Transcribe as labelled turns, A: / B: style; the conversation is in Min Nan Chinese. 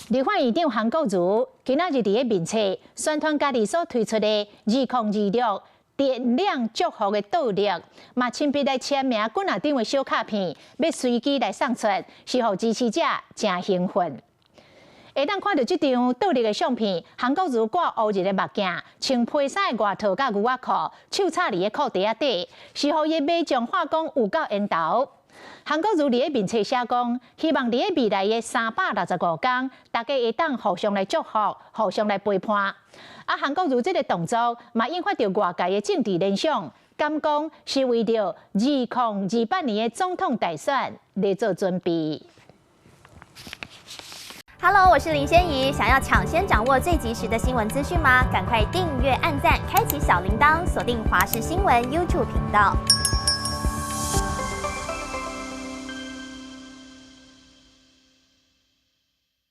A: 立法院長韓國瑜今仔日佇咧面冊宣傳家己所推出的2026點亮祝福的倒曆，嘛親筆來簽名棍仔頂的小卡片，欲隨機來送出，是予支持者誠興奮。會當看著這張倒立的相片，韓國瑜掛烏日的目鏡，穿皮衫的外套佮牛仔褲，手插佇咧褲袋仔底，是予伊的馬將話講有夠緣投。韓國瑜佇咧面冊寫講，希望佇咧未來的365天，大家會當互相來祝福，互相來陪伴。啊，韓國瑜這个動作嘛，引發著外界的政治聯想，敢講是為著2028年的總統大選來做準備。
B: Hello，我是林仙怡。想要搶先掌握最及時的新聞資訊嗎？趕快訂閱、按讚、開啟小鈴鐺，鎖定華視新聞 YouTube 頻道。